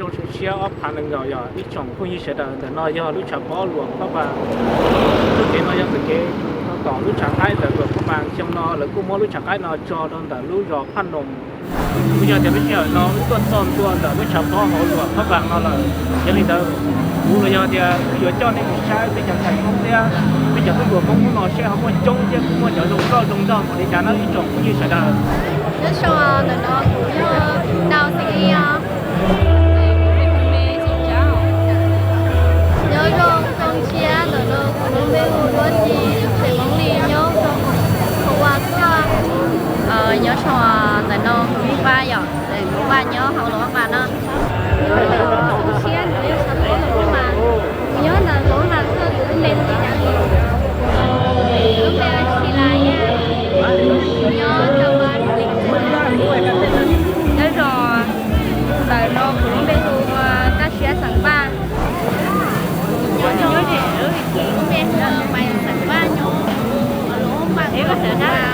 Zoo siab ob phav nees nkaum yog ib tsoom phooj ywg sawv daws. Ntawm no yog lub tshav pob Luam Phab Npas. Lub kev no yog txoj kev mus rau tom lub tshav qaib ntawm Luam Phab Npas. Xyoo no lawv kuj muab lub tshav qaib no tso rau ntawm lub zos Phaj Noos. Kuj yog tias lub sij hawm no wb tuaj txog ntua ntawm lub tshav pob hauv Luam Phab Npas no lawm. Yog li ntawd, kuv los yog tias wb yuav coj nej mus saib peb cov ntxhais Hmoob thiab peb cov tub hluas Hmoob hnub no seb ho muaj coob thiab kuj muaj cov zoo nkauj zoo nraug npaum li cas na ib tsoom phooj ywg sawv daws. Nyob zoo, ntawm no kuv yog Dau Xeem Lis os. Nyob zoo, zoo siab, ntawm no kuv lub npe hu Duab Ci, xeem Hmoob Lis, nyob Hmoob Vaj tuaj. Nyob zoo, ntawm no kuv Hmoob Vaj yom, xeem Hmoob Vaj nyob hauv Luam Phab Npas no. Nyob zoo, zoo siab, kuv yog Xav Tuam Luam Phab Npas, kuv nyob ntawm Luam Phab Npas tuaj, kuv lub npe hu li cas? Lub npe Xi Lais, nyob rau Vaj Nyob zoo, ntawm no kuv lub npe hu Kaj Siab xeem Vaj. Nyob zoo, kuv lub npe hu Maiv xeem Vaj, nyob Luam Phab Npas.